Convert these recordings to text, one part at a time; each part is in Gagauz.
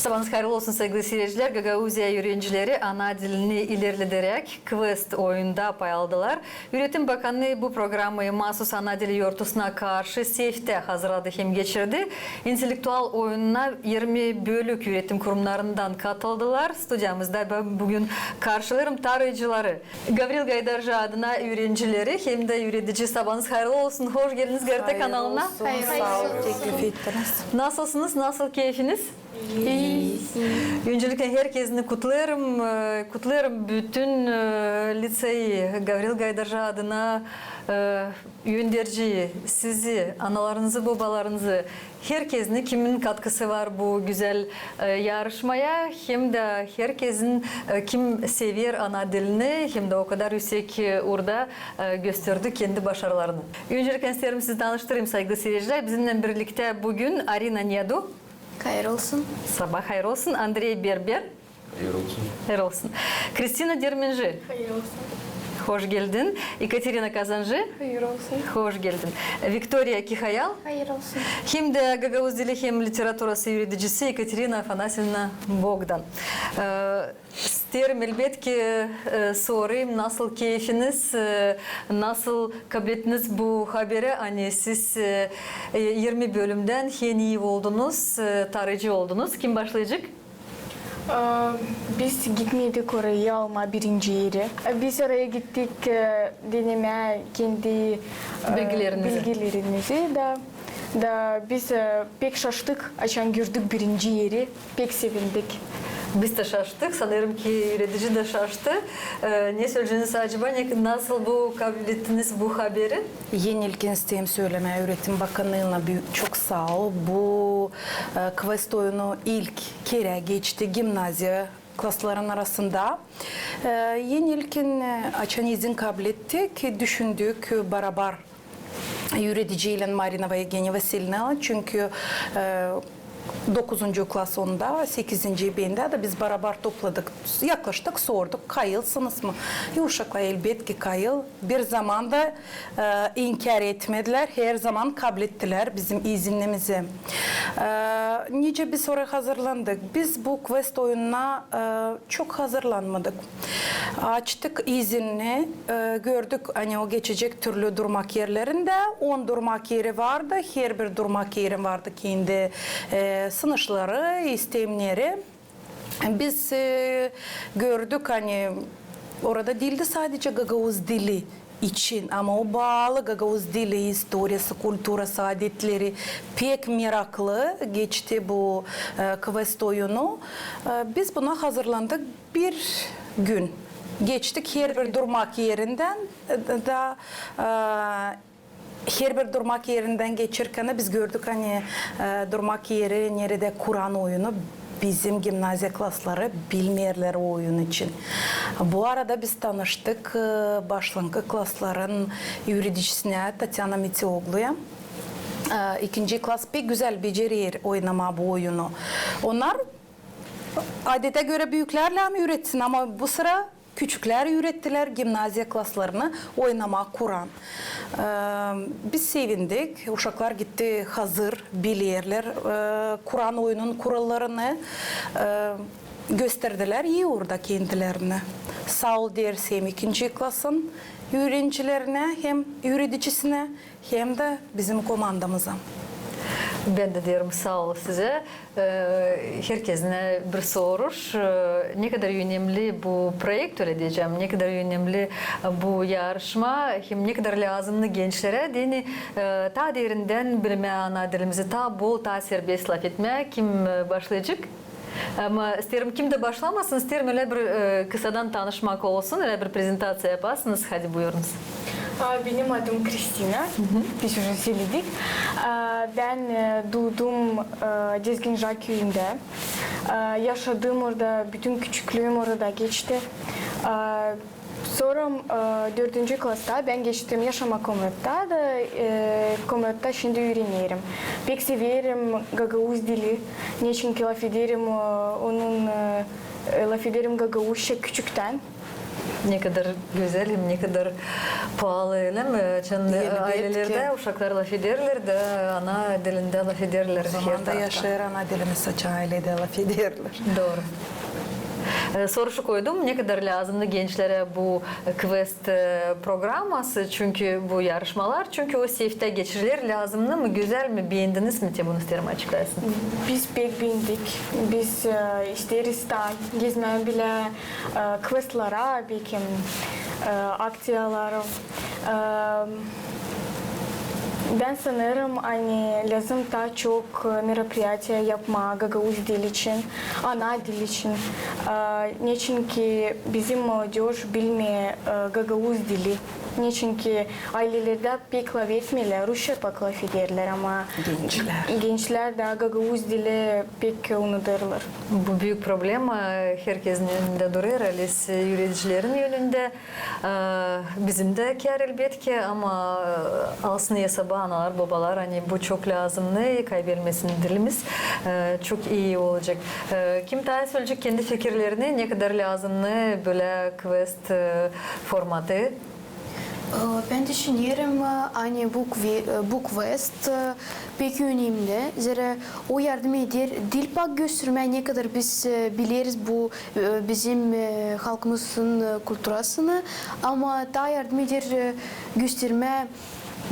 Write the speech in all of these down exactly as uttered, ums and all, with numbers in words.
Sabaanız hayırlı olsun, saygılı siircilär. Gagauziya üürencileri ana dilini ilerlederäk KVEST oyunda pay aldılar. Üüretim bakanı bu programayı maasuz ana dili yortusuna karşı SEYFTä hazırladı hem geçirdi. İntellektual oyununa irmi bölük üüretim kurumnarından katıldılar. Studiyamızda bän büün karşılêêrım taarıycıları. Gavril Gaydarjı adına üürencileri hem dä üüredici, sabaanız hayırlı olsun. Hoş geldiniz GRT kanalına. Hayırlı olsun. Saa olun, teklif ettiniz. Nasılsınız? Nasıl keyfiniz? İyi. Öncelikle herkezini kutlêêrım, e, kutlêêrım bütün, e, liţeyi, Gavril Gaydarjı adına, e, önderciyi, sizi, analarınızı, bobalarınızı, herkezini, kimin katkısı var bu gözäl, e, yarışmaya, hem dä herkezin, e, kim sever ana dilini, hem dä o kadar üüsek, e, uurda, e, gösterdi kendi başarılarını. Öncelikle isteerim sizi tanıştırayım, saygılı siircilär. Bizimnän birliktä büün Arina Nedu. Hayır olsun. Sabaa hayır olsun. Andrey Berber. Hayır olsun. Hayır olsun. Kristina Dermenji. Hayır olsun. Hoş geldin. Ekaterina Kazancı. Hayır olsun. Hoş geldin. Viktoriya Kihayal. Hayır olsun. Hem dä gagauz dili hem literaturası üüredicisi Ekaterina Afanasyevna Bogdan. E, isteerim, elbetki, e, sorayım, nasıl keyfiniz, e, nasıl kablettiniz bu haberi, ani siz, e, e, irmi bölümdän en ii oldunuz, e, taarıycı oldunuz. Kim başlayacek? E, biz gitmedik oraya almaa birinci eri. E, biz oraya gittik, e, denemää kendi, e, bilgilerimizi. Bilgilerimizi da, da biz, e, pek şaştık, açan gördük birinci eri, pek sevindik. Biz dä şaştık, sanêrım ki üüredici dä şaştı. E, ne söleyeceniz acaba, ne, nasıl bu kablettiniz bu haberi? En ilkin isteerim sölemää üüretim bakanına büük çok saa ol. Bu, e, KVEST oyunu ilk kerä geçti gimnaziya klasların arasında. E, en ilkin, e, açan izin kablettik, düşündük, e, barabar üürediciylän Marinova Evgeniya Vasilivnaylan, çünkü, e, dokuzuncu klas onda, sekizinci bendä da biz barabar topladık, yaklaştık, sorduk, kayılsınız mı? E, uşaklar, elbetki, kayıl. Bir zaman da, e, inkär etmedilär, herzaman kablettilär bizim izinimizi. E, nicä biz oraya hazırlandık? Biz bu KVEST oyununa, e, çok hazırlanmadık. Açtık izinini, e, gördük, ani o geçecek türlü durmak erlerindä. On durmak eri vardı, herbir durmak erin vardı kendi, e, sınışları, istemneri. Biz, e, gördük, ani orada diildi sadecä gagauz dili için, ama o baalı gagauz dili, istoriyası, kulturası, adetleri. Pek meraklı geçti bu, e, KVEST oyunu. E, biz buna hazırlandık bir gün. Geçtik herbir durmak erindän, e, da, e, herbir durmak erindän geçerkän biz gördük, ani, e, durmak eri, neredä kuran oyunu bizim gimnaziya klasları bilmeerlär o oyun için. Bu arada biz tanıştık, e, başlankı klasların üüredicisinä Tatyana Mitiogluya. E, ikinci klas pek gözäl becerer oynamaa bu oyunu. Onnar adetä görä büüklärlän üüretsin, ama bu sıra küçüklär üürettilär gimnaziya klaslarını oynamaa kuran. E, biz sevindik, uşaklar gitti hazır, bilerlär, e, kuran oyunun kurallarını, e, gösterdilär ii orada kendilerini. Saa ol deeriz hem ikinci klasın üürencilerinä, hem üüredicisinä, hem dä bizim komandamıza. Bän dä deerim saa ol sizä. E, herkezinä bir soruş. E, ne kadar önemli bu proekt, ölä deyecäm, ne kadar önemli, e, bu yarışma, hem ne kadar lääzımnı gençlerä, deyni, e, taa derindän bilmää ana dilimizi, taa bol, taa serbest lafetmää. Kim, e, başlayacek? Ama isteerim, kim dä başlamasın, isteerim, ölä bir, e, kısadan tanışmak olsun, ölä bir prezentaţiya yapasınız. Hadi, buyurunuz. A, benim adım Kristina. Biz uje söledik. A, bän, e, duudum, e, Dezginjak küüyündä. A, yaşadım orada, bütün küçüklüüm orada geçti. A, sora, e, dördüncü klasta bän geçtim yaşamaa Komrotta da, e, Komrotta şindi üürenerim. Pek severim gagauz dili, neçinki lafederim, e, onun, e, lafederim gagauzça küçüktän. Ne kadar gözäl hem ne kadar paalı, ölä mi? Açan, e, aylelerdä uşaklar lafederlär da ana dilindä lafederlär. O zaman da yaşêêr ana dilimiz, açan ayledä lafederlär. Dooru. E, soruşu koydum, ne kadar lääzımnı gençlerä bu, e, kvest, e, programası, çünkü bu yarışmalar, çünkü o seftä geçiriler, lääzımnı mı, gözäl mi, beendiniz mi te bunu isteerim açıklayasın? Biz pek beendik. Biz, e, isteeriz taa gezmää bilä, e, kvestlara, bekim, e, akţiyalara. E, bän sanêrım, ani lääzım taa çok, e, meropriyatiya yapmaa gagauz dili için, ana dili için. E, neçinki bizim молодёжь bilmeer, e, gagauz dili. Neçinki aylelerdä pek lafetmeerlär, rusça pak lafederlär, ama gençlär da gagauz dili pek unudêrlar. Bu büük problema herkesin önündä durêr, alis üüredicilerin önündä. E, bizim dä kär, elbetki, ama, e, alsın esaba analar, bobalar, ani bu çok lääzımnı, kaybelmesin dilimiz, e, çok ii olacek. E, kim taa sölecek kendi fikirlerini, ne kadar lääzımnı bölä kvest, e, formatı? E, bän düşünerim, e, ani bu kve-, e, bu kvest, e, pek önemli. Zerä o yardım eder diil pak göstermää, ne kadar biz, e, bileriz bu, e, bizim, e, halkımızın, e, kulturasını, ama taa yardım eder, e, göstermää,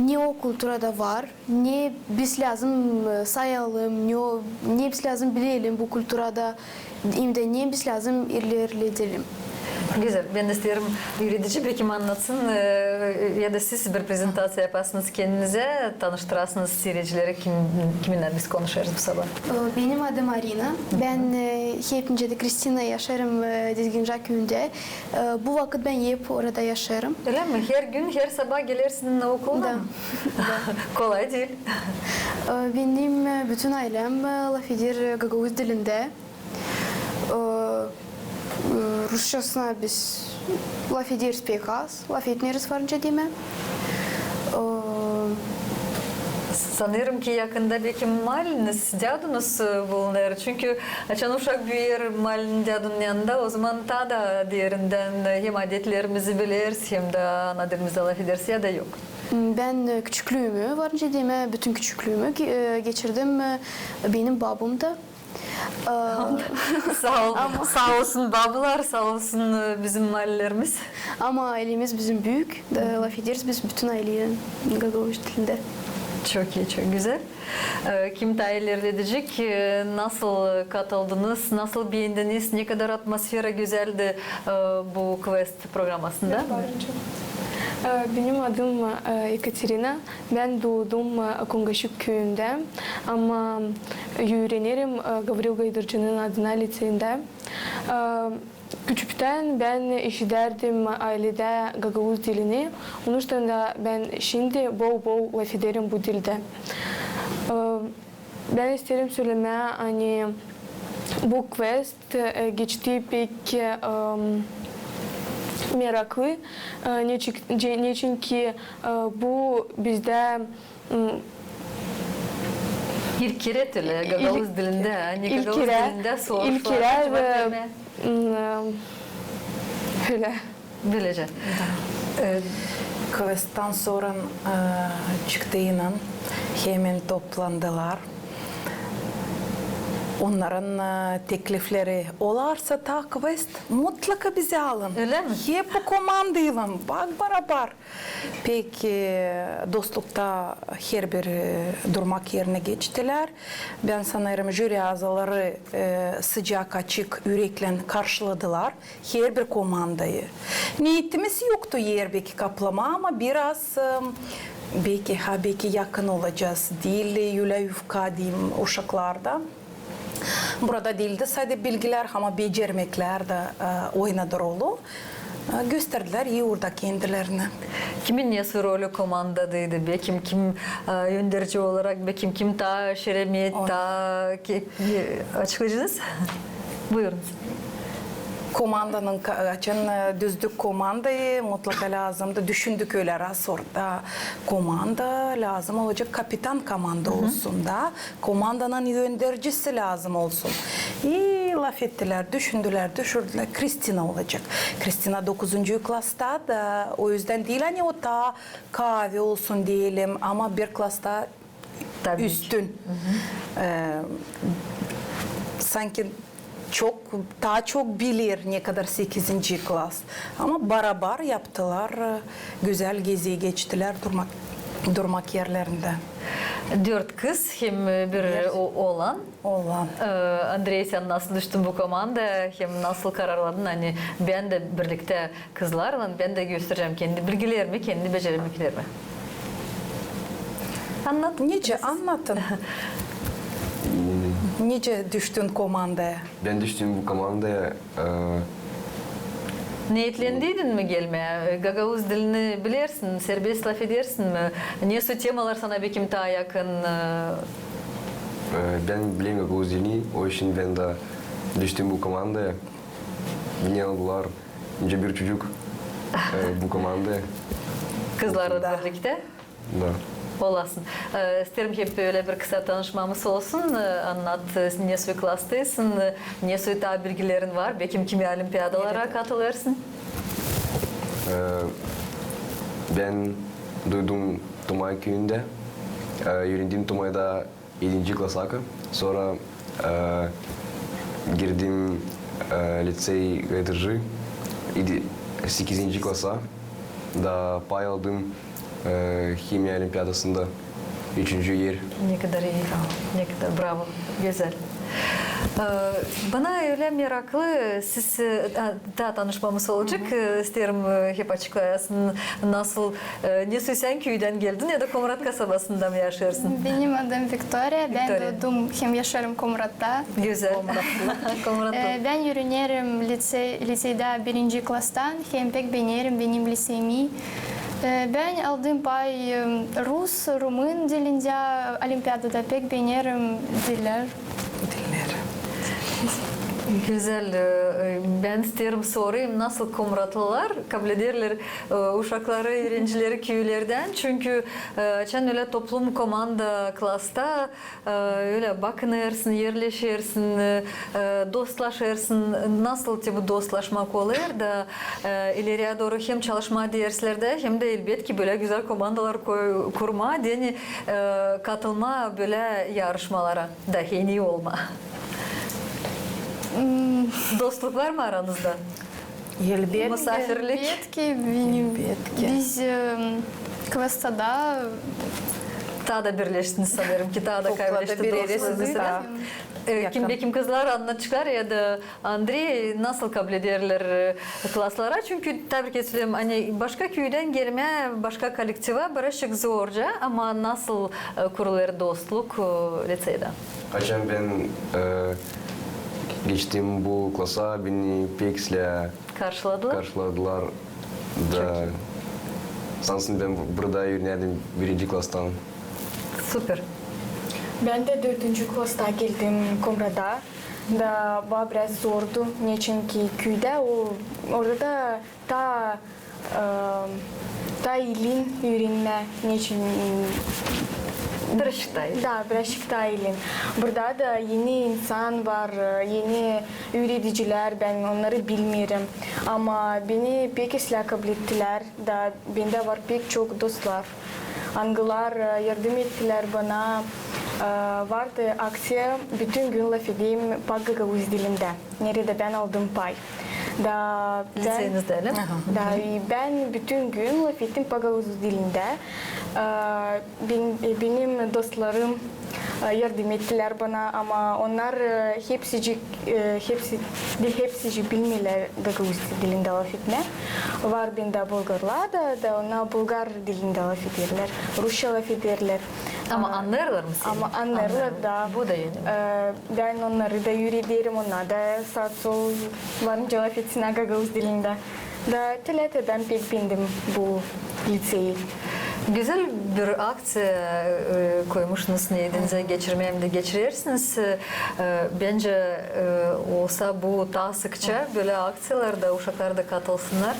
ne o kulturada var, ne biz lääzım, e, sayalım, ne o, ne biz lääzım bilelim bu kulturada, hem dä ne biz lääzım ilerledelim. Gözäl. Bän isteerim, üüredici bekim annatsın, e, ya da siz bir prezentaţiya yapasınız kendinizä, tanıştırasınız siirecileri, kim, kiminnän biz konuşêrız bu sabaa. E, benim adım Arina. Bän, e, hep nicä dä Kristina, yaşêêrım, e, Dizginca küüyündä. E, bu vakıt bän hep orada yaşêêrım. Ölä mi? Her gün, her sabaa gelersin okuldan? Da. Da. Kolay diil. E, benim, e, bütün aylem, e, lafeder, e, gagauz dilindä. E, e, rusçasına biz lafederiz pek az, lafetmeeriz, var nicä demää. E, sanêrım ki, yakında bekim maaliniz, dädunuz, e, bulunêr. Çünkü açan uşak büüyer maalinin, dädunun yanında, o zaman taa da derindän, e, hem adetlerimizi bileriz, hem dä ana dilimizdä lafederiz ya da yok. Bän, e, küçüklüümü, var nicä demää, bütün küçüklüümü ge-, e, geçirdim, e, benim babamda. E, saa ol-, ama saa olsun babalar, saa olsun, e, bizim maalilerimiz. Ama aylemiz bizim büük, e, lafederiz biz bütün ayleylän gagauz dilindä. Çok ii, çok gözäl. E, kim taa ilerledecek, e, nasıl katıldınız, nasıl beendiniz, ne kadar atmosfera gözäldi, e, bu kvest programasında? E, benim adım, e, Ekaterina. Bän duudum, e, Kungaşık küüyündä, ama üürenerim, e, Gavril Gaydırcının adına liţeyindä. E, küçüktän bän işidärdim ayledä gagauz dilini, onuştan da bän şindi bol-bol lafederim bu dildä. E, bän isteerim sölemää, ani bu kvest, e, geçti pek, e, meraklı, e, neçin-, ce-, neçinki, e, bu bizdä, m, ilk kerä, ölä, gagauz dilindä, ani gagauz dilindä soruşlar, cuvap vermää. M, e, ölä. Bölecä. Da. E, kvesttan sora, e, çıktıynan hemen toplandılar. Onnarın, e, teklifleri: olarsa taa kvest, mutlaka bizi alın. Ölä mi? Hep bu komandaylan, bak, barabar. Pek, e, dostlukta herbir, e, durmak erinä geçtilär. Bän sanêrım, jüri azaları, e, sıcak, açık üreklän karşıladılar herbir komandayı. Neetimiz yoktu er beki kaplamaa, ama biraz, e, beki, ha, beki yakın olacez diil ölä yufka deyim uşaklarda. Burada diildi sade bilgilär, ama becermeklär dä, e, oynadı rolu. E, gösterdilär ii uurda kendilerini. Kimin nesoy rolü komandadaydı? Bekim kim, e, önderci olarak, bekim kim taa şeremet, taa ke-, e, açıklayacenız? Buyurunuz. Komandanın ka-, açan, e, düzdük komandayı, mutlaka lääzımdı. Düşündük ölä, раз orada komanda, lääzım olacek kapitan komanda olsun da. Komandanın öndercisi lääzım olsun. İi lafettilär, düşündülär, düşürdülär. Kristina olacek. Kristina dokuzuncu klasta da, o üzdän diil, ani o taa kavi olsun deyelim, ama bir klasta üstün. E, sanki çok, taa çok biler, ne kadar sekizinci klas. Ama barabar yaptılar, e, gözäl gezi geçtilär durmak, durmak erlerindä. Dört kız hem, e, bir, e, o-, oolan. Oolan. E, Andrey, sän nasıl düştün bu komandaya hem nasıl kararladın, ani bän dä birliktä kızlarlan bän dä gösterecäm kendi bilgilerimi, kendi beceremeklerimi? Annat. Nicä, annadın? Nicä düştün komandaya? Bän düştüm bu komandaya, e, Neetlendiydin mi gelmää? Gagauz dilini bilersin, serbest lafedersin mi? Nesoy temalar sana bekim taa yakın? E, bän bilerim gagauz dilini, o için bän dä düştüm bu komandaya. Beni aldılar, nicä bir çocuk, e, bu komandaya. Kızlarlan birliktä? Da. Olasın. E, isteerim hep bölä bir kısa tanışmamız olsun. E, annat, e, nesoy klastaysın, e, nesoy taa bilgilerin var. Bekim kimi olimpiadalara katılêrsın? E, bän duudum Tumay küüyündä. E, üürendim Tumayda edinci klasaka. Sora, e, girdim, e, litsey Gaydıcı, edi-, sekizinci klasa. Da pay aldım, e, himiya olimpiadasında üçüncü er. Ne kadar ii, ne kadar bravo, gözäl. E, bana ölä meraklı, siz, e, a, taa tanışmamız olacek. E, isteerim, e, hep açıklayasın, nasıl, e, nesoy sän küüdän geldin ya da Komrat kasabasında mı yaşêêrsın? Benim adım Viktoriya, bän duudum hem yaşêêrım Komratta. Gözäl. Komratta. E, bän üürenerim litsey-, litseyda birinci klastan, hem pek beenerim benim litseyimi. E, bän aldım pay, e, rus, rumın dilindä olimpiadada, pek beenerim dillär. Dillär. Gözäl. E, bän isteerim sorayım, nasıl komratlılar kablederlär, e, uşakları, üürencileri küülerdän. Çünkü, e, açan ölä toplum, komanda, klasta, e, ölä bakınêrsın, erleşersin, e, dostlaşêrsın. Nasıl te bu dostlaşmak olêr da, e, ileriyä dooru hem çalışmaa derslerdä, hem dä elbetki bölä gözäl komandalar koy-, kurmaa, deyni, e, katılmaa bölä yarışmalara da en ii olmaa. Dostluk var mı aranızda? Elbetki. Musafirlik? Elbetki, benim, biz, e, klastada taa da birleştiniz sanêrım ki, taa da kavileşti dostluunuz. E, kim, bekim kızlar annadaceklar ya da Andrey, nasıl kablederlär, e, klaslara? Çünkü, tabii ki, söleyelim, ani başka küüdän gelmää başka kollektiva birazcık zorca, ama nasıl, e, kurulêr dostluk, e, litseyda? Açan bän, e, geçtim bu klasa, beni pek islää karşıladılar. Karşıladılar. Da, sansın bän burada üürenerdim birinci klastan. Super. Bän dä dördüncü klasta geldim Komrada. Da, ba, biraz zordu, neçin ki küüdä, o, orada da taa, e, taa ilin üürenmää, neçin, birazcık taa ilin. Da, birazcık taa ilin. Burada da eni insan var, eni üüredicilär, bän onnarı bilmeerim. Ama beni pek islää kablettilär, da bendä var pek çok dostlar, angılar, e, yardım ettilär bana. E, vardı akţiya, bütün gün lafedeyim pak gagauz dilindä, neredä bän aldım pay. Da bän, litseynizdä, ölä mi? Da, i bän bütün gün lafettim pak gagauz dilindä. E, ben-, e, benim dostlarım, e, yardım ettilär bana, ama onnar, e, hepsicik, e, hepsi, diil hepsicik bilmeerlär gagauz dilindä lafetmää. Var bendä bulgarlar da, da onnar bulgar dilindä lafederlär, rusça lafederlär. Ama annêêrlar mı seni? Ama annêêrlar da. Bu da eni. E, bän onnarı da üürederim, onnar da saa-sol varınca lafetsin gagauz dilindä. Da tölä te bän pek beendim bu litseyi. Gözäl bir akţiya, e, koymuştunuz neydeniz geçirmää hem dä geçirersiniz. E, e, bencä, e, olsa bu taa sıkça bölä akţiyalarda uşaklar da katılsınnar.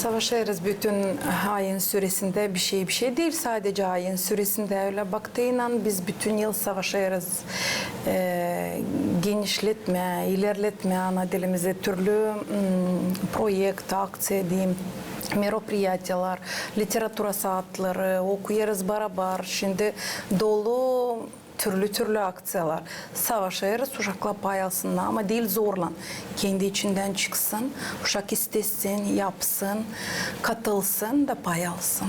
Savaşêrız bütün ayın süresindä, bişey, bişey diil, sadecä ayın süresindä ölä baktıynan biz bütün yıl savaşêrız, e, genişletmää, ilerletmää ana dilimizi, türlü, m, proekt, akţiya deyim, meropiriyatiyalar, literatura saatları, okuyêrız barabar. Şindi dolu türlü-türlü akţiyalar. Savaşêrız, uşaklar pay alsınnar, ama diil zorlan. Kendi içindän çıksın, uşak istesin, yapsın, katılsın da pay alsın.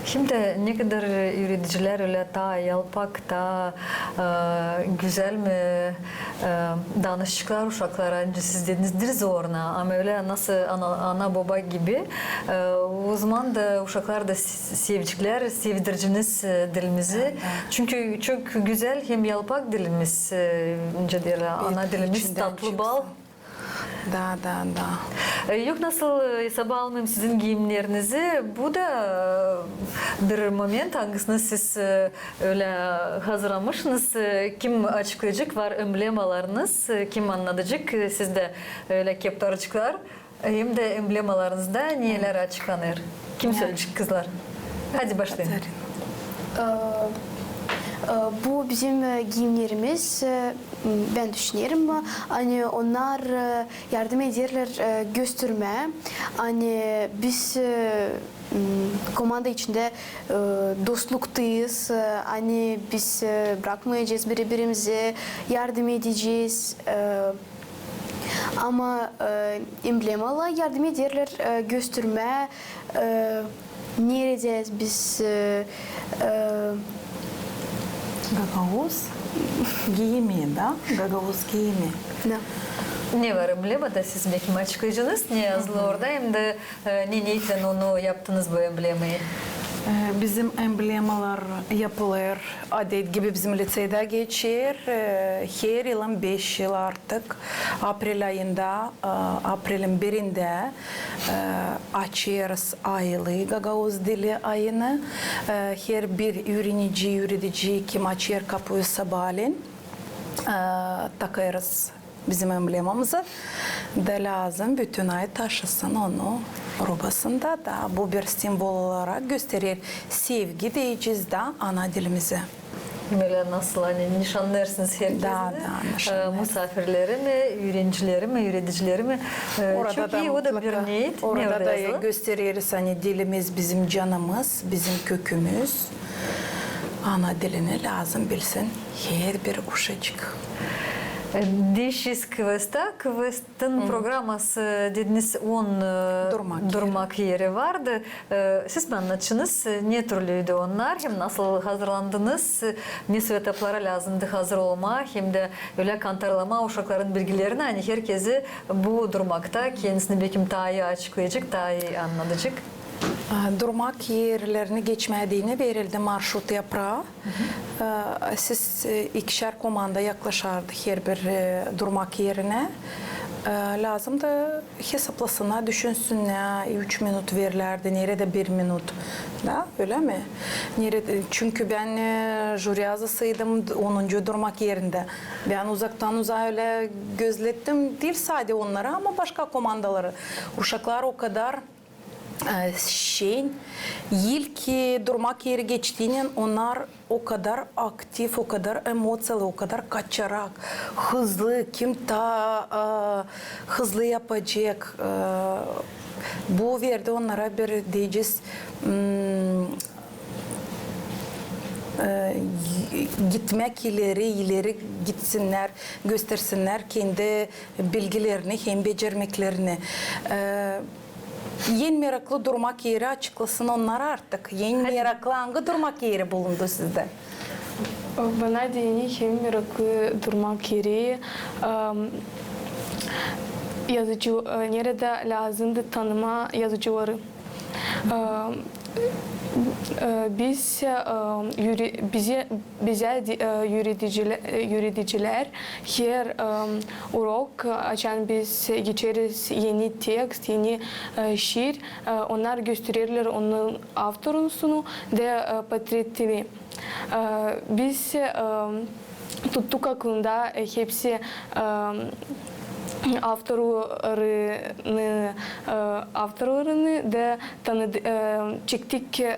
Hem dä ne kadar üüredicilär ölä taa yalpak, taa, e, gözäl mi, e, danışêrlar uşaklara, ancak siz dediniz, diil zorlan, ama ölä nasıl ana, ana-boba gibi, e, o zaman da uşaklar da s-, seveceklär, sevireceniz, e, dilimizi. Da, da. Çünkü çok gözäl hem yalpak dilimiz, e, nicä deerlär, ana dilimiz, tatlı bal. Da, da, da. E, yok nasıl, e, esaba almayım sizin giyimnerinizi. Bu da, e, bir moment, angısını siz, e, ölä hazırlamışsınız. E, kim açıklayacek, var emblemalarınız, e, kim annadacek, e, sizdä ölä keptarcıklar, e, hem dä emblemalarınızda nelär açıklanêr? Kim söleyecek, kızlar? Hadi başlayın. Katarina. E, e, bu bizim, e, giyimnerimiz, e, m, bän düşünerim, e, ani onnar, e, yardım ederlär, e, göstermää, ani biz, e, m, komanda içindä, e, dostluktayız, e, ani biz, e, brakmayacez biri-birimizi, yardım edecez. E, ama, e, emblemalar yardım ederlär, e, göstermää, e, neredä biz, e, e, gagauz giyimi, da? Gagauz giyimi. Da. Ne var emblemada, siz bekim açıklayacenız, ne yazılı orada, hem dä, e, ne neetlän onu yaptınız, bu emblemayı? E, bizim emblemalar yapılêr, adet gibi bizim liţeydä geçer, e, her yılın beş yıl artık aprel ayında, e, aprelin birindä, e, açêrız ayını, gagauz dili ayını. E, herbir üürenici, üüredici, kim açêr kapuyu sabaalän, e, takêrız bizim emblemamızı. Da lääzım bütün ay taşısın onu robasında da. Bu bir simvol olarak gösterer sevgi deyecez da ana dilimizi. Bölä nasıl, ani nişannêêrsınız herkezi. Da, da, nişannêêrız. E, musaafirleri mi, üürenicileri mi, üüredicileri mi? E, çok ii, o da bir neet. Orada da göstereriz, ani dilimiz bizim canımız, bizim kökümüz. Ana dilini lääzım bilsin herbir uşacık. E, Dişiz kvesta, kvest Tın programası, dediniz, on, e, durmak eri vardı. E, siz mi annadacınız, e, ne türlüydü onnar, hem nasıl hazırlandınız, e, ne soy etaplara lääzımdı hazır olmaa, hem dä ölä kantarlamaa uşakların bilgilerini, ani herkezi bu durmakta kendisini bekim taa ii açıklayacek, taa ii annadacek. E, durmak erlerini geçmää deyni verildi marşrut yapraa. E, siz, e, ikişär komanda yaklaşardı herbir, e, durmak erinä. E, lääzımdı hesaplasınnar, düşünsünnär, üç minut verirdilär, neredä bir minut. Da, ölä mi? Neredä, çünkü bän, e, jüri azasıydım onuncu durmak erindä. Bän uzaktan uzaa ölä gözlettim, diil sade onnarı, ama başka komandaları. Uşaklar o kadar e, şen, ilk, e, durmak eri geçtiynän onnar o kadar aktiv, o kadar emociyalı, o kadar kaçarak, hızlı, kim taa, e, hızlı yapacek. E, bu verdi onnara bir, deyecez, m, e, gitmäk ileri, ileri gitsinnär, göstersinnär kendi bilgilerini hem becermeklerini. E, En meraklı durmak eri açıklasın onnar artık. En meraklı angı durmak eri bulundu sizdä? Bana deyni en meraklı durmak eri, em, yazıcı, e, neredä lääzımdı tanımaa yazıcıları. Em, E, biz, e, üre-, bize, bizä de, e, üüredicilä-, e, üüredicilär her, e, urok, açan biz geçeriz eni tekst, eni, e, şiir, e, onnar göstererlär onun avtorusunu da, e, portretini. E, biz, e, tuttuk aklında, e, hepsi, e, avtorlarını, e, avtorlarını da tanıdı-, e, çektik, e,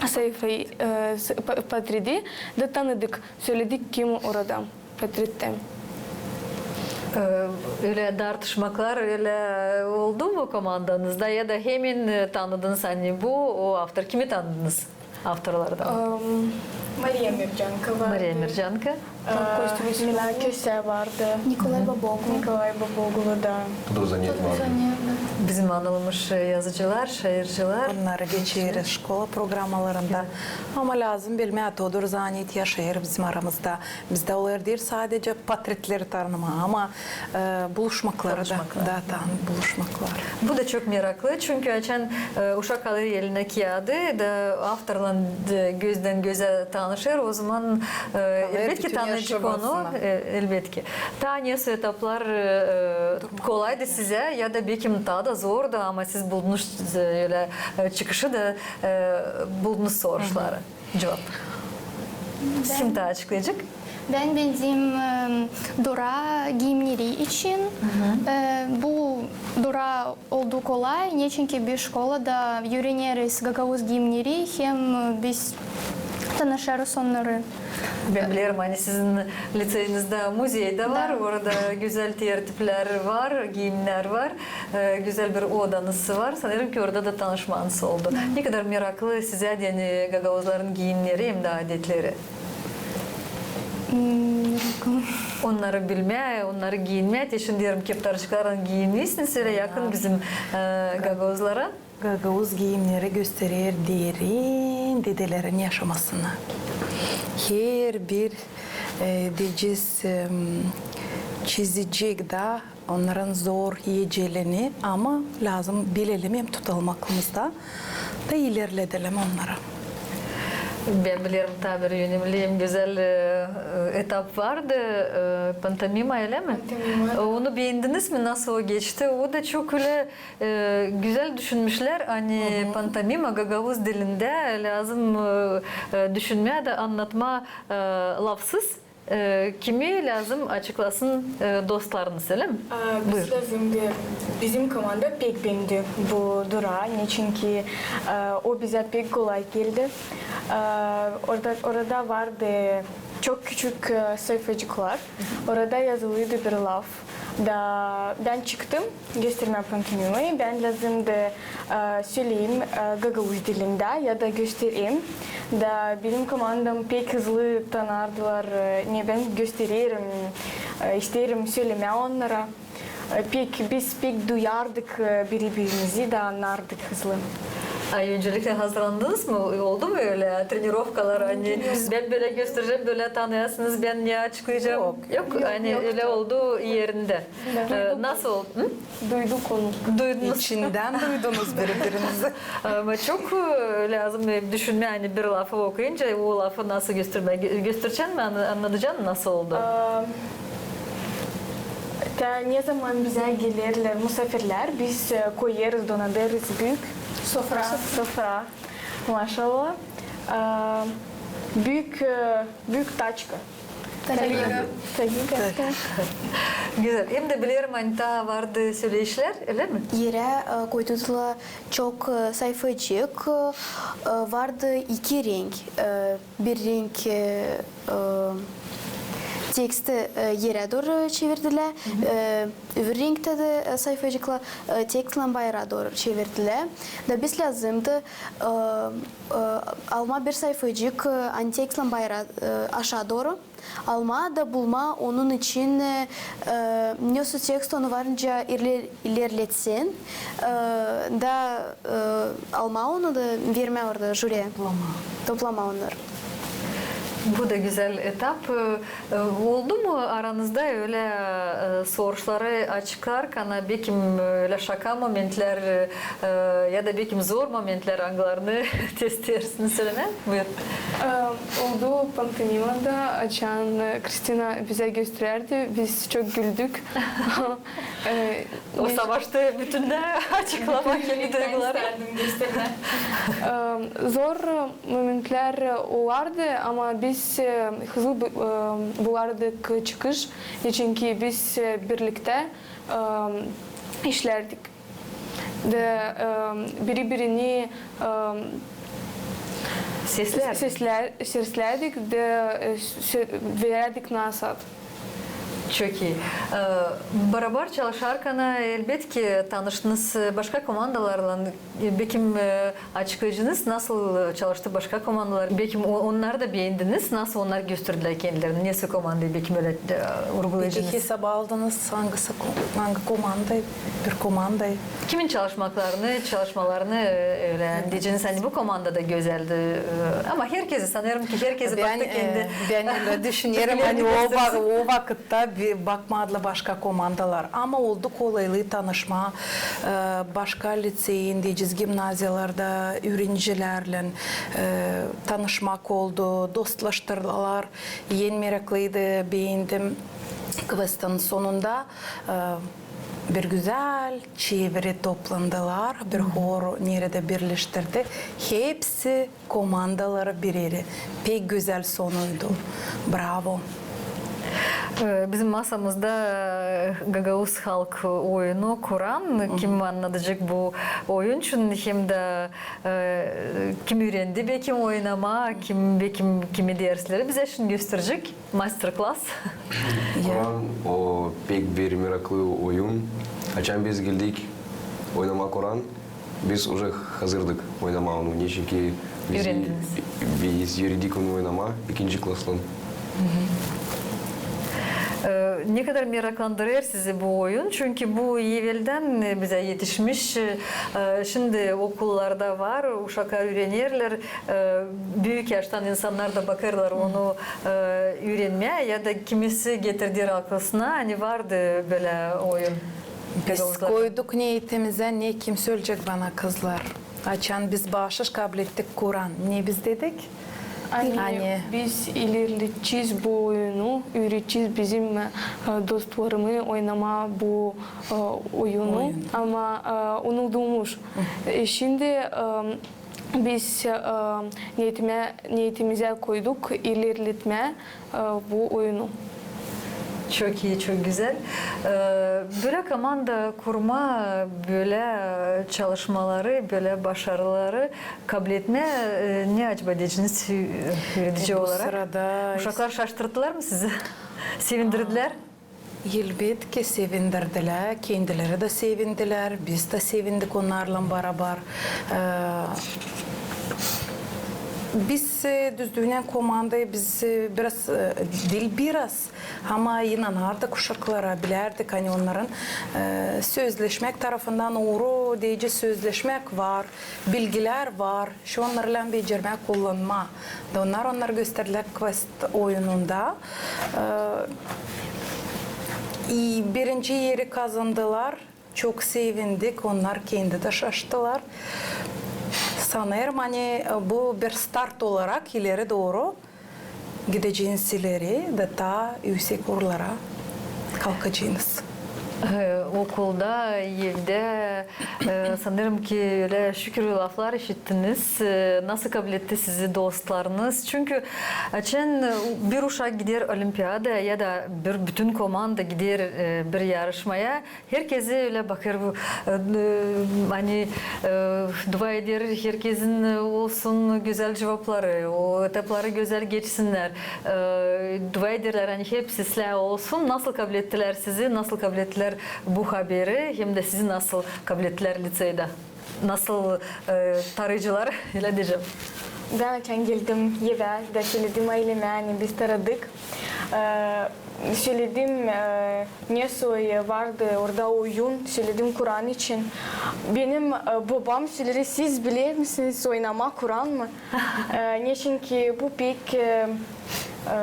sayfayı, e, s-, pa-, portreti da tanıdık, söledik, kim orada portrette. E, ölä dartışmaklar ölä oldu mu komandanızda, ya da hemen, e, tanıdınız, ani bu o avtor? Kimi tanıdınız avtorlardan? Em, Mariya Mircanka vardı. Mariya Mircanka. E, Mila Köse vardı. Nikolay Baboglu. Nikolay Baboglu da. Tudur Zanet vardı. Bizim anılmış, e, yazıcılar, şaircılar. Onnarı geçeriz şkola programalarında. Ama lääzım bilmää, Tudur Zanet yaşêêr bizim aramızda. Bizdä olêr diil sadecä portretleri tanımaa, ama, e, buluşmakları da. Tanışmaklar. Da, tan-, buluşmaklar. Bu da çok meraklı, çünkü açan, e, uşak alêr elinä kiyaadı da avtorlan, e, gözdän-gözä tanışêr, ozaman, e, elbetki, tanıyacek onu. E, elbetki. Taa nesoy etaplar, e, kolaydı sizä, ya da bekim taa da zordu, ama siz buldunuz, e, ölä, e, çıkışı da, e, buldunuz soruşları. Cuvap. Kim taa açıklayacek? Bän bizim, em, dura giimneri için, e, bu dura oldu kolay, neçinki biz şkolada üüreneriz gagauz giimneri, hem biz tanışêrız onnarı. Bän bilerim, ani sizin liţeyizdä muzey dä var, orada gözäl tertiplär var, giimnär var. E, gözäl bir odanız var. Sanêrım ki, orada da tanışmanız oldu. Ne kadar meraklı sizä deyni gagauzların giimneri hem dä adetleri. Onnarı bilmää, onnarı giinmää. Te şindi deerim, keptarçıklarlan giinmişsiniz, ölä yakın bizim, e, gagauzlara. Gagauz giimneri gösterer derin dedelerin yaşamasını. Herbir, e, deyecez, em, çizecek da onnarın zor ecelerini, ama lääzım bilelim hem tutalım aklımızda da ilerledelim onnarı. Bän bilerim, taa bir önemli hem gözäl, e, etap vardı, e, pantomima, ölä mi? Pantomima. Onu beendiniz mi? Nasıl o geçti? O da çok ölä, e, gözäl düşünmüşlär, ani pantomima gagauz dilindä lääzım, e, e, düşünmää da annatmaa, e, lafsız. E, kimi lääzım açıklasın, e, dostlarınız, ölä mi? Aa, biz lääzımdı, bizim komanda pek beendi bu dura, neçinki, e, o bizä pek kolay geldi. E, orada, orada vardı çok küçük, e, sayfacıklar, orada yazılıydı bir laf. Da bän çıktım göstermää pantomimayı, bän lääzımdı, e, söleyim, e, gagauz dilindä ya da göstereyim. Da benim komandam pek hızlı tanardılar, e, ne bän göstererim, e, isteerim sölemää onnara. E, pek, biz pek duyardık, e, biri-birimizi da annardık hızlı. A, öncelikle hazırlandınız mı? Oldu mu ölä trenirovkalar, ani bän bölä gösterecäm, bölä tanıyasınız, bän ne açıklayacam? Yok, yok, ani ölä oldu erindä. E, nasıl oldu? Duyduk onu. Duydunuz. İçindän duydunuz biri-birinizi. Ama çok, e, lääzım, e, düşünmää, ani bir lafı okuyunca o lafı nasıl göstermää. Gö-, gösterecän mi, anna-, annadacan mı nasıl oldu? Aa, te nezaman bizä gelerlär musaafirlär, biz, e, koyêrız, donadêrız büük sofra. Sofra. Maşallah. Aa, büük, e, büük taçka. Taliga. Taliga. Gözäl. Hem dä bilerim, ani taa vardı söleyişlär, ölä mi? Erä, e, koydular çok, e, sayfacık, e, vardı iki renk. E, bir renk, e, e, teksti, e, erä dooru çevirdilär, e, öbür renktä dä, e, sayfacıklar, e, tekstlän bayraa dooru çevirdilär. Da biz lääzımdı, e, e, almaa bir sayfacık, e, ani tekstlän bayraa, e, aşaa dooru almaa da bulmaa onun için, e, e, nesoy tekst onu varınca iler-, ilerletsin, e, da, e, almaa onu da vermää orada jüriyä. Toplamaa. Toplamaa onnarı. Bu da gözäl etap. E, e, oldu mu aranızda Da ölä, e, soruşları açıklarkan, bekim, ölä şaka momentlär, e, ya da bekim zor momentlär, angılarını te isteersiniz sölemää? Buyurun. E, oldu pantomimada, açan, e, Kristina bizä gösterärdi, biz çok güldük. E, o savaştı bütün dä açıklamaa kendi duygularını. E, zor momentlär olardı, ama biz, e, hızlı bu-, e, bulardık çıkış. Neçinki biz, e, birliktä, e, işlärdik. Da, e, biri-birini, e, seslär-, seslärdik da, e, sö-, verärdik nasat. Çok ii. E, barabar çalışarkan, elbetki, tanıştınız, e, başka komandalarlan. E, bekim, e, açıklayacınız, nasıl, e, çalıştı başka komandalar? Bekim o-, onnarı da beendiniz, nasıl onnar gösterdilär kendilerini? Nesoy komandayı bekim ölä, e, urgulayacınız? Peki hesaba aldınız, angısı ko-, angı komandayı, bir komandayı? Kimin çalışmaklarını, çalışmalarını, e, ölä deyeceniz, ani bu komanda da gözäldi, e, ama herkezi, sanêrım ki, herkezi baktı kendi. Bän, e, bän ölä düşünerim, ani o va-, o vakıt ta bi-, bakmadılar başka komandalar. Ama oldu kolaylı tanışmaa, e, başka liţeyin, deyecez, gimnaziyalarda üürenicilärlän, e, tanışmak oldu, dostlaştırdılar. En meraklıydı, beendim kvestin sonunda, e, bir gözäl çevre toplandılar, bir horu neredä birleştirdi. Hepsi komandaları bir erä. Pek gözäl sonuydu. Bravo. E, bizim masamızda, e, gagauz halk oyunu kuran, kim annadacek bu oyun için, hem dä, e, kim üürendi bekim oynamaa, kim bekim kimi dersleri bizä şindi gösterecek. Master-klass. Kuran, o pek bir meraklı oyun. Açan biz geldik oynamaa kuran, biz uje hazırdık oynamaa onu. Neçinki bizi, biz üürendik onu oynamaa ikinci klastan. E, ne kadar meraklandırêr sizi bu oyun? Çünkü bu eveldän, e, bizä etişmiş, e, şindi okullarda var, uşaklar üürenerlär, e, büük yaştan insannar da bakêrlar onu, e, üürenmää, ya da kimisi getirdi aklısına, ani vardı bölä oyun. Biz koyduk neetimizä, ne kim söleyecek bana, kızlar. Açan biz baaşış kablettik kuran, ne biz dedik? Ani biz ilerledecez bu oyunu, üüredecez bizim, e, dostlarımı oynamaa bu, e, oyunu, ama, e, unudulmuş. E, şindi, e, biz, e, neetimä-, neetimizä koyduk ilerletmää, e, bu oyunu. Çok ii, çok gözäl. E, bölä komanda kurmaa, bölä çalışmaları, bölä başarıları kabletmää, e, ne acaba deyeceniz, e, üüredici olarak? Uşaklar şaştırdılar mı sizi? Sevindirdilär? Elbetki, sevindirdilär, kendileri dä sevindilär, biz dä sevindik onnarlan barabar. E, biz, e, düzdüünän komandayı biz, e, biraz, e, diil biraz, ama inanardık uşaklara, bilärdik, ani onnarın, e, sözleşmäk tarafından uuru deyci sözleşmäk var, bilgilär var, şu onnarlan becermää, kullanmaa. Da onnar, onnar gösterdilär kvest oyununda. E, i birinci eri kazandılar. Çok sevindik, onnar kendi dä şaştılar. Sanêrım, ani, e, bu bir start olarak ileri dooru gideceniz ileri da taa üüsek uurlara kalkaceniz. E, okulda, evdä, e, sanêrım ki, ölä şükür laflar işittiniz. E, nasıl kabletti sizi dostlarınız? Çünkü açan, e, bir uşak gider olimpiadaya ya da bir bütün komanda gider, e, bir yarışmaya, herkezi ölä bakêr, e, e, ani, e, dua eder, herkezin olsun gözäl cuvapları, o etapları gözäl geçsinnär. E, dua ederlär, ani hepsi islää olsun. Nasıl kablettilär sizi, nasıl kablettilär bu haberi, hem dä sizi nasıl kablettilär liţeyda? Nasıl, e, tarıyıcılar, ölä deyecäm. Bän açan geldim evä da söledim aylemä, ani biz tarıdık. E, söledim, e, nesoy vardı orada oyun, söledim kuran için. Benim, e, bobam söleer, siz bilersiniz oynamaa kuran mı? E, neçinki bu pek, e, e,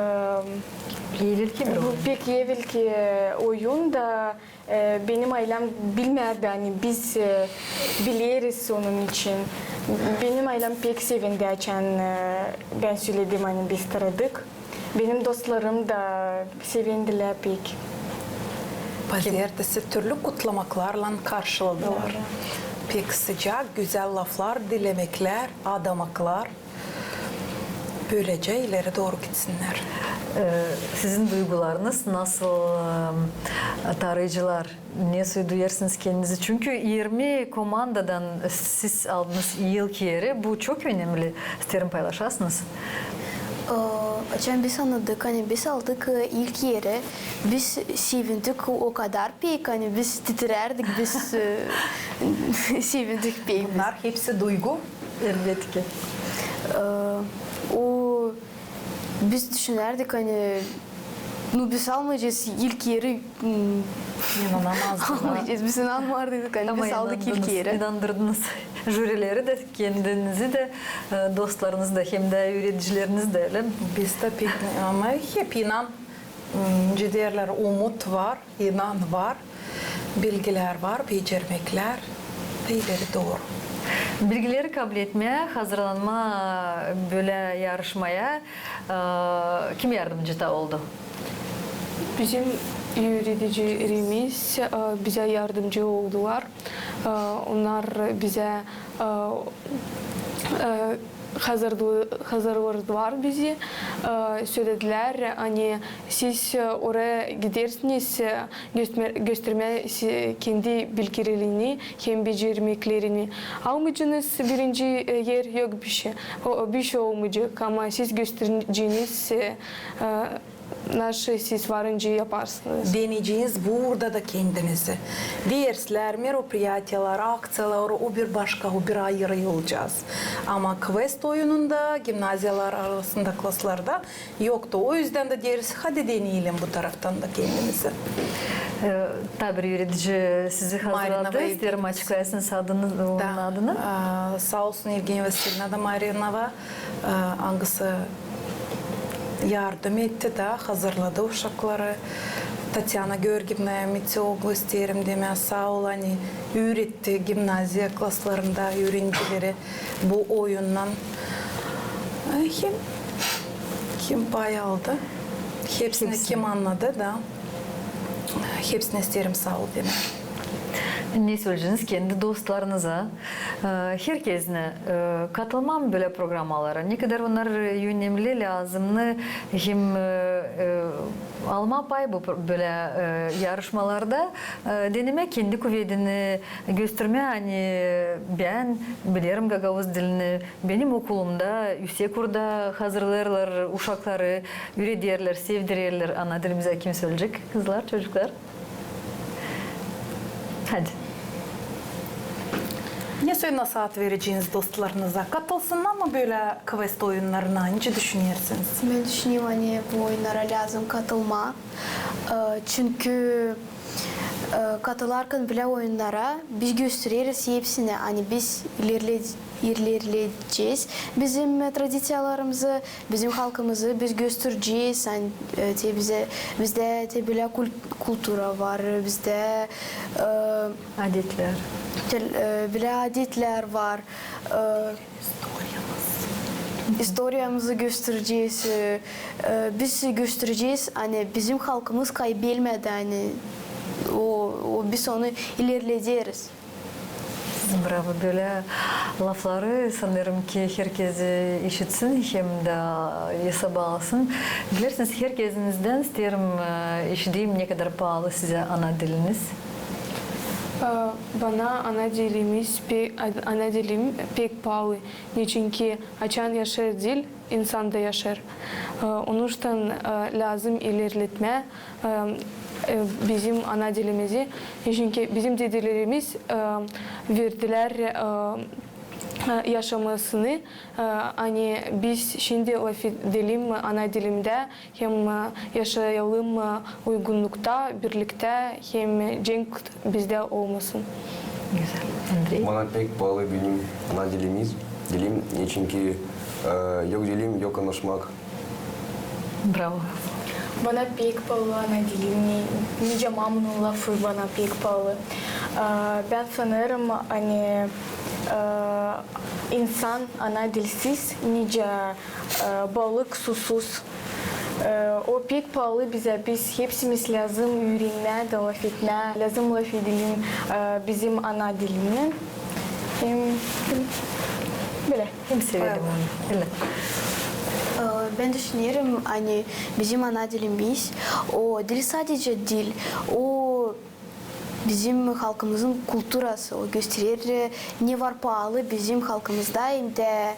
Evelki bir oyun. Bu pek evelki, e, oyun da, e, benim aylem bilmärdi, ani biz, e, bileriz onun için. Benim aylem pek sevindi, açan, e, bän söledim, ani biz taradık. Benim dostlarım da sevindilär pek. Bazı erdä sizi türlü kutlamaklarlan karşıladılar. Pek sıcak, gözäl laflar, dilemeklär, adamaklar. Bölecä ileri dooru gitsinnär. E, sizin duygularınız nasıl, e, tarıyıcılar? Nesoy duyêrsınız kendinizi? Çünkü irmi komandadan siz aldınız ilk eri. Bu çok önemli. İsteerim paylaşasınız. E, açan biz annadık, ani biz aldık, e, ilk eri, biz sevindik o kadar pek, ani biz titrärdik, biz, e, sevindik pek. Bunnar hepsi duygu. Elbetki. E, o, biz düşünärdik, ani, nu, biz almayacez ilk eri, m, İnanamazdılar. Almayacez, biz inanmardıydık, ani biz aldık ilk eri. İnandırdınız. Jürileri dä, kendinizi dä, e, dostlarınızı da, hem dä üüredicilerinizi dä, ölä mi? Biz dä pek, ama hep inan, m, nicä deerlär, umut var, inan var, bilgilär var, becermeklär da ileri dooru. Bilgileri kabletmää, hazırlanmaa bölä yarışmaya, e, kim yardımcı oldu? Bizim üüredicilerimiz, e, bizä yardımcı oldular. E, onnar bizä, e, e, hazırlı-, hazırladılar bizi. E, söledilär, ani siz, e, oraya gidersiniz, e, göstermää, göstermää si-, kendi bilgilerini hem becermeklerini. Almaycınız birinci, e, er, yok bişey. O, bişey olmayacek, ama siz göstereceniz, e, e, naşı siz varınca yaparsınız. Deneyeceniz burada da kendinizi. Derslär, meropiyatiyalar, akţiyalar, o bir başka, o bir ayırı olacez. Ama kvest oyununda, gimnaziyalar arasında klaslarda yoktu. O üzdän dä deeriz, hadi deneyelim bu taraftan da kendimizi. E, taa bir üüredici sizi hazırladı. İsteerim, açıklayasınız adını, onun adını. Da. E, saa olsun Evgeniya Vasilyevna da Marinova, e, angısı yardım etti da, hazırladı uşakları. Tatyana Georgievna Miteoglu, isteerim demää, saa ol, ani üüretti gimnaziya klaslarında üürenicileri bu oyunnan. E, hem kim pay aldı, hepsinä kim annadı da, hepsinä isteerim saa ol demää. Ne söleyeceniz kendi dostlarınıza, e, herkezinä, e, katılmaa bölä programalara? Ne kadar onnar önemli, lääzımnı hem, e, e, almaa pay bu pro-, bölä, e, yarışmalarda, e, denemää kendi kuvedini, göstermää, ani bän bilerim gagauz dilini, benim okulumda, Üüsekurda hazırlêêrlar uşakları, üürederlär, sevdirerlär ana dilimizä. Kim söleyecek? Kızlar, çocuklar? Hadi. Ne sölä nasaat vereceniz dostlarınıza? Katılsınnar mı bölä kvest oyunnarına? Nicä düşünersiniz? Bän düşünerim, ani bu oyunnara lääzım katılmaa. E, çünkü, e, katılarkan bölä oyunnara biz göstereriz hepsinä, ani biz ilerle-, ilerledecez bizim, e, tradiţiyalarımızı, bizim halkımızı biz gösterecez, ani, e, te bizä, bizdä te bölä kul-, kultura var, bizdä, e, adetlär. Te, e, bölä adetlär var. E, istoriyamızı gösterecez, e, e, biz gösterecez, ani bizim halkımız kaybelmedi, ani o, o, biz onu ilerlederiz. Bravo. Bölä lafları, sanêrım ki, herkez, e, işitsin hem dä esaba alsın. Bilersiniz, herkezinizdän isteerim, e, işideyim, ne kadar paalı sizä ana diliniz. E, bana ana dilimiz pe-, ana dilim pek paalı. Neçinki açan yaşêêr dil, insan da yaşêêr. E, onuştan, e, lääzım ilerletmää, e, e, bizim ana dilimizi. Neçinki bizim dedelerimiz, e, verdilär, e, e, yaşamasını, e, ani biz şindi lafedelim ana dilimdä, hem, e, yaşayalım, e, uygunnukta, birliktä, hem cenk bizdä olmasın. Gözäl. Andrey? Bana pek paalı benim ana dilimiz, dilim, neçinki, e, yok dilim, yok konuşmak. Bravo. Bana pek paalı ana dilim, ni-, nicä mamunun lafı bana pek paalı. Aa, bän sanêrım, ani, aa, insan ana dilsiz, nicä, aa, balık susuz. Aa, o pek paalı bizä, biz hepsimiz lääzım üürenmää da lafetmää, lääzım lafedelim, aa, bizim ana dilimnän. Hem, hem bölä. Hem sevelim onu. Bölä. Aa, bän düşünerim, ani bizim ana dilimiz, o diil sadecä dil, o bizim halkımızın kulturası, o gösterer, e, ne var paalı bizim halkımızda, hem dä, e,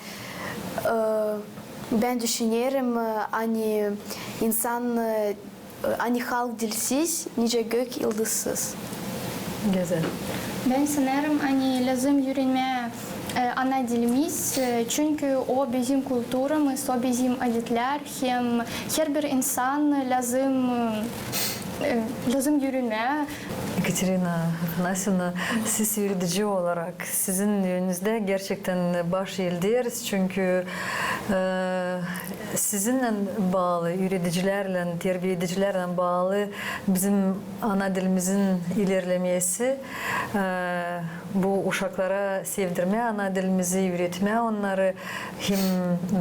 bän düşünerim, e, ani insan, e, ani halk dilsiz, nicä gök yıldızsız. Gözäl. Bän sanêrım, ani lääzım üürenmää, e, ana dilimiz, e, çünkü o bizim kulturamız, o bizim adetlär, hem herbir insan lääzım, e, lääzım üürenmää. Ekaterina Afanasyevna, siz üüredici olarak, sizin önünüzdä gerçektän baş elderiz, çünkü, e, sizinnän baalı, üüredicilärlän, terbiyedicilärlän baalı bizim ana dilimizin ilerlemesi, e, bu uşaklara sevdirmää ana dilimizi, üüretmää onnarı, hem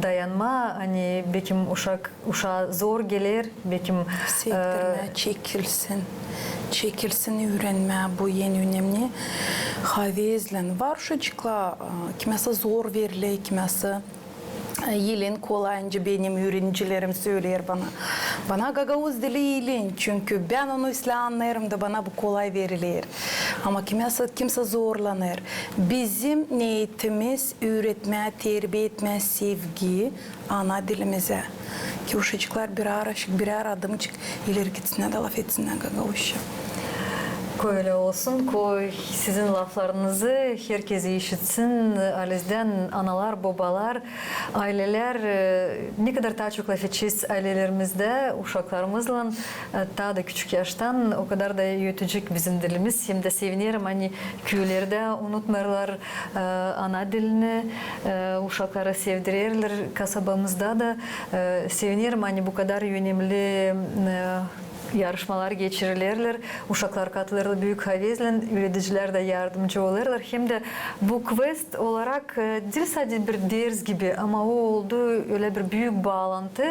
dayanmaa, ani bekim uşak, uşaa zor geler, bekim, e, sevdirmää, çekilsin. Çekilsin üürenmää, bu en önemli. Havezlän. Var uşacıklar, e, kimäsä zor veriler, kimäsä, e, elin kolay, nicä benim üürenicilerim söleer bana. Bana gagauz dili elin, çünkü bän onu islää annêêrım da bana bu kolay veriler. Ama kimäsä, kimsä zorlanêr. Bizim neetimiz üüretmää, terbiye etmää sevgi ana dilimizä. Ki uşacıklar birär aşık, birär adımcık ileri gitsinnär da lafetsinnär gagauzça. Koy ölä olsun, koy sizin laflarınızı herkez işitsin, halizdän analar, bobalar, aylelär, e, ne kadar taa çok lafedecez aylelerimizdä uşaklarımızlan, e, taa da küçük yaştan, o kadar da ötecek bizim dilimiz. Hem dä sevinerim, ani küülerdä unutmêêrlar, e, ana dilini, e, uşakları sevdirerlär. Kasabamızda da, e, sevinerim, ani bu kadar önemli, e, yarışmalar geçirilerlär, uşaklar katılêrlar büük havezlän, üüredicilär dä yardımcı olêrlar. Hem dä bu kvest olarak, e, diil sade bir ders gibi, ama o oldu ölä bir büük baalantı,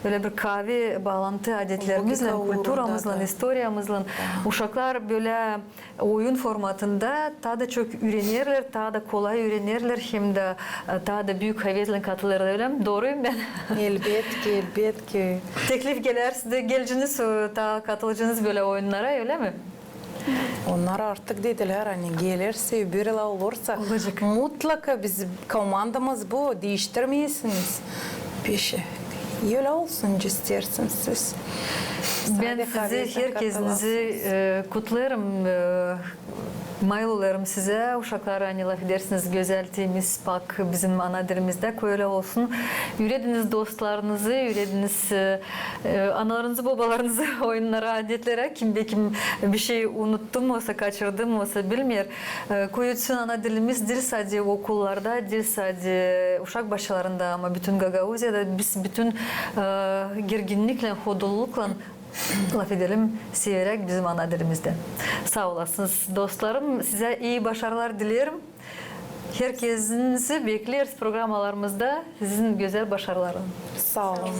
ölä bir kaavi baalantı adetlerimizlän, kulturamızlan, istoriyamızlan. Uşaklar bölä oyun formatında taa da çok üürenerlär, taa da kolay üürenerlär, hem dä, e, taa da büük havezlän katılêrlar, ölä mi? Dooruyum bän? Elbetki, elbetki. Teklif gelärsä dä geleceniz, e, taa katılaceniz bölä oyunnara, ölä mi? Onnar artık dedilär, ani gelersä, bir yıl olursa, mutlaka bizim komandamız bu, diiştirmeyersiniz. Peşi. Ölä olsun, isteersiniz siz. Bän sizi, herkezinizi, e, kutlêêrım, e, mayıl olêrım sizä, uşaklar, ani lafedersiniz gözäl, temiz, pak bizim ana dilimizdä, koy ölä olsun. Üürediniz dostlarınızı, üürediniz, e, e, analarınızı, bobalarınızı oyunnara, adetlerä, kim bekim bişey unuttum olsa, kaçırdım olsa, bilmeer. E, koy ötsün ana dilimiz diil sade okullarda, diil sade uşak başçalarında, ama bütün Gagauziyada biz bütün, e, gerginniklän, hodulluklan lafedelim severäk bizim ana dilimizdä. Saa olasınız, dostlarım. Sizä ii başarılar dileerim. Herkezinizi bekleeriz programalarımızda. Sizin gözäl başarılarınız. Saa olun.